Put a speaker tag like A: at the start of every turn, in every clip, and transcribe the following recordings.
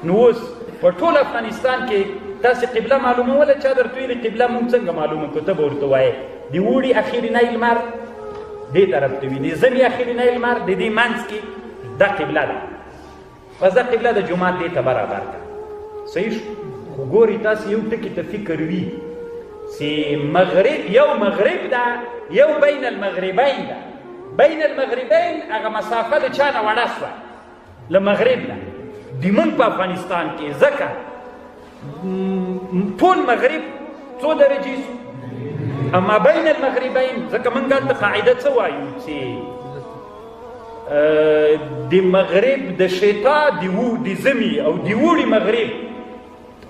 A: نو اوس په ټول افغانستان کې تاسې قبله معلوموله؟ چا درته ویلي قبله مونږ څنګه معلومه کړو؟ ته به ورته وایې د اوړي اخرینی لمر دې طرف ته وي، د ژمي اخرینی لمر د دې منځ کې، دا قبله ده. بس دا قبله د جومات دې ته برابر ده. صحیح شو؟ خو ګورئ تاسې یو ټکي ته فکر وي چې مغرب یو مغرب ده، یو بین المغربین ده. بین المغربین هغه مسافه له چا نه وړه سوه؟ له مغرب نه. د مونږ په افغانستان کې ځکه ټول مغرب څو درجې سو، اما بین المغربین ځکه مونږ هلته قاعده څه وایو چې د مغرب د شتا د زمي او د اوړي مغرب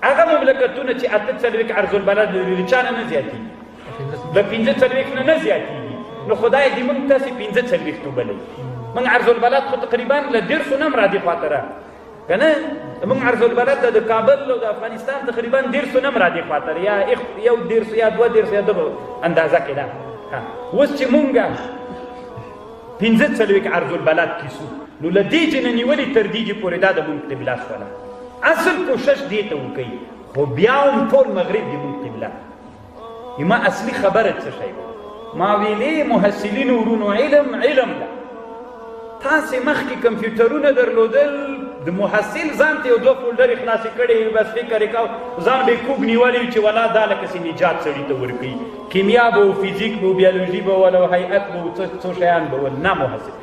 A: هغه مملکتونه چې 48 عرض البلد لري له چا نه نه زیاتېږي، له 45 نه نه زیاتېږي. نو خدای دې موږ تاسې 45 وبلئ. موږ عرض البلد خو تقریبا له 30 نه هم را دې خواته را که نه، موږ عرض البلد د کابل او د افغانستان تقریبا 30 نه هم را دې خواته یا 31 یا 32 یا دغه اندازه کې ده. اوس چې موږ 45 عرض البلد کې سو، نو له دې جې نه نیولې تر دې جې پورې دا د موږ قبله سوله. اصل کوشش دې ته وکړي، خو بیا هم ټول مغرب د موږ قبله. ما اصلي خبره څه شی وه؟ ما ویلې محصلینو ورونو علم علم ده. تاسې مخکې کمپیوټرونه درلودل، د محصل ځان ته یو دوه فولډرې خلاصې کړې، بس فکر یې کاوه ځان به یې کوږ نیولی چې ولا دا لکه چې نجات سړي ته ورکوي، کیمیا به و، فزیک به و، بیولوژي به وله، هیئت به و، څه څو شیان به ول. نه محصل